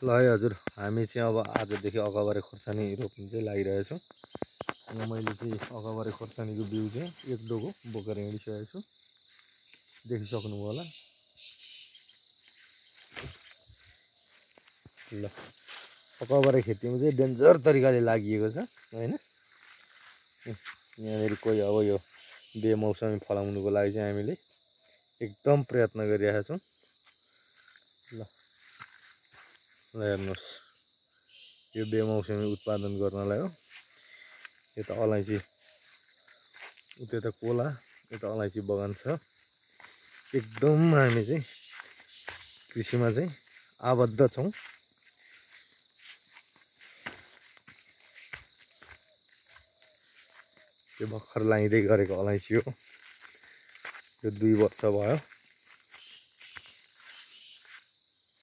ल है हजुर, हामी चाहिँ अब आजदेखि अकबरे खोर्सानी रोप्नु चाहिँ लागिरहेछौँ। यहाँ मैले चाहिँ अकबरे खोर्सानीको बिउ चाहिँ एक डोको बोकेर हिँडिसकेको छु, देखिसक्नुभयो होला। ल अकबरे खेतीमा चाहिँ डेन्जर तरिकाले लागिएको छ होइन। यहाँनिर कोही अब यो बेमौसमी फलाउनुको लागि चाहिँ हामीले एकदम प्रयत्न गरिरहेका छौँ। ल हेर्नुहोस्, यो बेमौसमी उत्पादन गर्नलाई हो। यता अलैँची, उता कोला, यता अलैँची बगान छ। एकदम हामी चाहिँ कृषिमा चाहिँ आबद्ध छौँ। यो भर्खर लाइँदै गरेको अलैँची हो, यो 2 वर्ष भयो।